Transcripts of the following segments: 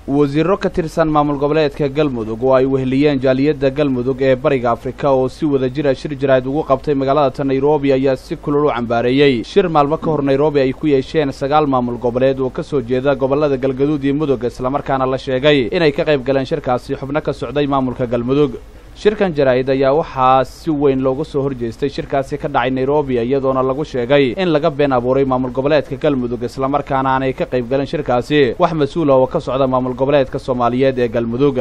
Wasiirro ka tirsan maamul goboleedka Galmudug oo ay weheliyeen jaaliyadda Galmudug ee Bariga Afrika oo si wada jira shir jaraa'id ugu qabtay magaalada Nairobi ayaa si kulul u cambaareeyey shir maalmo ka hor Nairobi ay ku yeesheen 9 maamul goboleed oo ka soo jeeda gobollada Galgaduud iyo Mudug, isla markaana la sheegay inay ka qayb galeen shirkaasi xubno ka socday maamulka Galmudug. Shirkan jaraa'id ayaa waxaa si weyn looga soo horjeestay shirkaasi ka dhacay Nairobi, iyadoona lagu sheegay in laga been abuuray maamul goboleedka Galmudug, isla markaana aanay ka qayb galin shirkaasi wax mas'uul ah oo ka socda maamul goboleedka Soomaaliyeed ee Galmudug.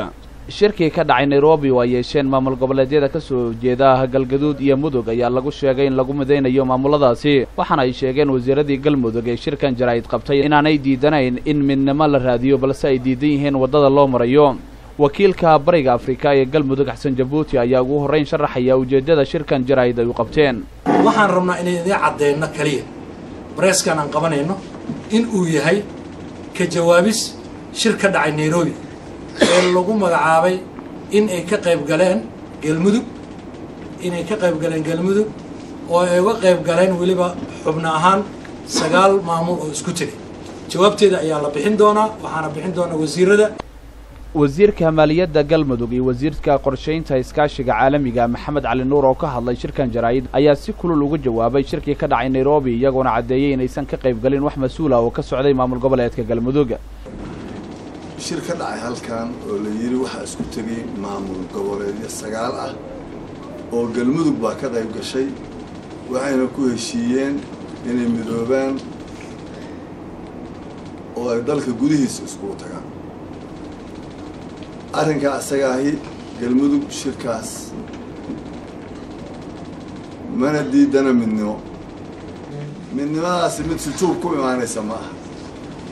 Shirkii ka dhacay Nairobi oo ay yeesheen maamul goboleedyada ka soo jeeda Galgaduud iyo Mudug ayaa lagu sheegay in lagu mideynayo maamuladaasi, waxaana ay sheegeen wasiiradii Galmudug ee shirkan jaraa'id qabtay inaanay diidanayn in midnimo la raadiyo, balse ay diidan yihiin waddada loo marayo. Wakiilka Bariga Afrika ee Galmudug Xasan Jabuuti ayaa ugu horreyn sharaxaya ujeeddada shirkan jaraa'id ay u qabteen. Waxaan rabnaa inay idiin caddeyno kaliya bareeskan aan qabanayno in uu yahay ka jawaabis shir ka dhacay Nairobi ee lagu magacaabay in ay ka qayb galeen Galmudug, inay ka qayb galeen Galmudug oo ay uga qayb galeen weliba xubno ahaan 9 maamul oo isku tegay. Jawaabteeda ayaa la bixin doonaa, waxaana bixin doonaa wasiirada. Wasiirka maaliyadda Galmudug iyo wasiirka qorsheynta iskaashiga caalamiga Maxamed Cali Nuur oo ka hadlay shirkan jaraa'id ayaa si kulul uga jawaabay shirkii ka dhacay Nairobi, iyagoona caddeeyay inaysan ka qayb galin wax mas'uul ah oo ka socday maamul goboleedka Galmudug. Shir ka dhacay halkan oo la yiri waxa isku tegay maamul goboleedyo 9 ah oo Galmudug baa ka qayb gashay, waxayna ku heshiiyeen inay midoobaan oo ay dalka gudihiisa iskugu tagaan. Arrinka asaga ahi Galmudug shirkaas mana diidana midnimo. Midnimadaasi mid sujuub ku imaanaysa ma aha,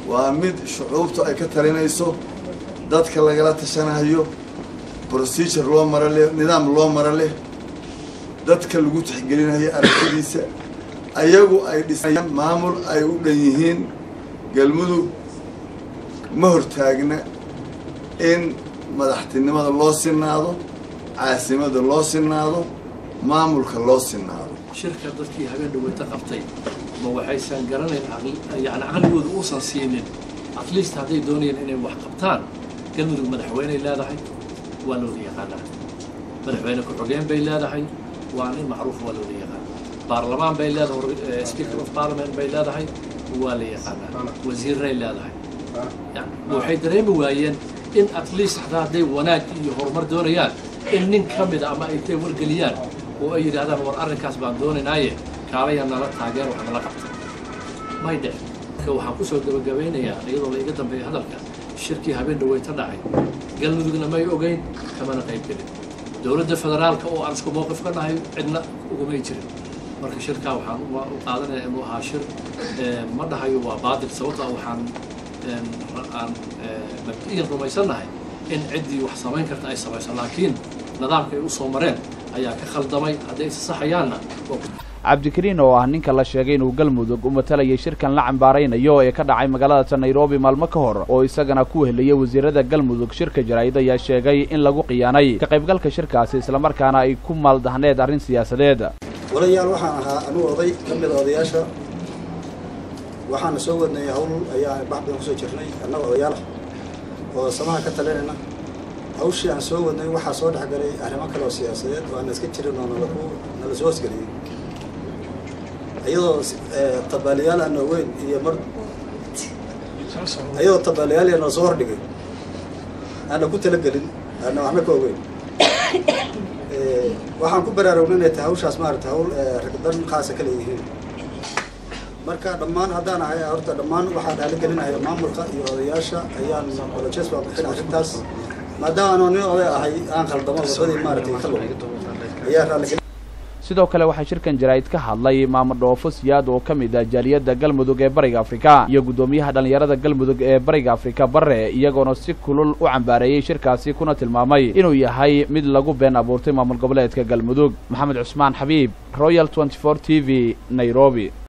waa mid shucuubtu ay ka talinayso, dadka lagala tashanayo, procedure loo maro leh, nidaam loo maro leh, dadka lagu tixgelinayo aragtidiisa, ayagu ay dhisayaan maamul ay u dhan yihiin. Galmudug ma hortaagna in madaxtinimada loo sinaado, caasimada loo sinaado, maamulka loo sinaado. Shirka dadkii habeen dhaweyta qabtay ma waxaysan garanayn, yani caqligooda uusan siinin, at least hadday doonayeen inay wax qabtaan. Galmudug madaxweyney leedahay, waa looda yaqaanaa. Madaxweyne ku-xigeen bay leedahay, waa nin macruuf, waa looda yaqaanaa. Baarlamaan bay leedahay, speaker of parliament bay leedahay, waa la yaqaanaa. Wasiiray leedahay. Waxay dareemi waayeen in at least hataa hadday wanaag iyo horumar doonayaan in nin ka mida ama ay intay wargeliyaan oo ay yidhahdaan war arrinkaas baan doonaynaaye kaalaya nala taageer wax nala qabta. May dhicin. Marka waxaan kusoo gabagabeynayaa iyadoo la iga dambeeya hadalka, shirkii habeen dhaweyta dhacay Galmudugna may ogeyn, kamana qayb gelin. Dowladda federaalka oo aan isku mowqif ka nahay cidna ugumay jirin. Marka shirkaa waxaan u qaadanaya inuu ahaa shir, ma dhahayo waa baadil, sababtoo ah waxaan aan mabdi'iyan rumaysannahay in ciddii wax samayn karta ay samayso, laakiin nidaamka ay u soo mareen ayaa ka khaldamay. Hadday isa saxayaanna. Cabdikariin oo ah ninka la sheegay inuu Galmudug u matalayay shirkan la cambaaraynayo ee ka dhacay magaalada Nairobi maalmo ka hor, oo isagana ku weheliyay wasiirada Galmudug shirka jaraa'id, ayaa sheegay in lagu khiyaanay ka qaybgalka shirkaasi, isla markaana ay ku maaldahneed arrin siyaasadeed. Walayaal, waxaan ahaa anuu oday ka mid a odayaasha, waxaana soo wadnay hawl ayaa bax badan kusoo jirnay annaga odayaal ah oo samaha ka talinayna. Hawshii aan soo wadnay waxaa soo dhexgalay arrimo kale oo siyaasadeed oo aan iska jirin oo nalaku nala soo hosgeliyey, iyadoo tabaaliyaal aan ogeyn iyo mar iyadoo tabaaliyaal iyo nala soo hordhigay aana ku talagelin, aana waxna ka ogeyn. Waxaan ku baraarugnay inay tahay hawshaas maarata hawl ragdan khaasa kala yihiin. Marka dhammaan haddaan ahay horta dhammaan waxaan raaligelinaya maamulka iyo odayaasha, ayaan apologies baan bixin arrintaas, maadaama anoo nin oday ahay aan khaldamo wadadii maaragtay ka lumay ayaa raaligelin. Sidoo kale waxaa shirkan jaraa'id ka hadlay Maamo Dhoofo Siyaad oo ka mid ah jaaliyadda Galmudug ee Bariga Afrika iyo guddoomiyaha dhallinyarada Galmudug ee Bariga Afrika Barre, iyagoona si kulul u cambaareeyey shirkaasi kuna tilmaamay inuu yahay mid lagu been abuurtay maamul goboleedka Galmudug. Maxamed Cusmaan Xabiib, Royal 24 TV, Nairobi.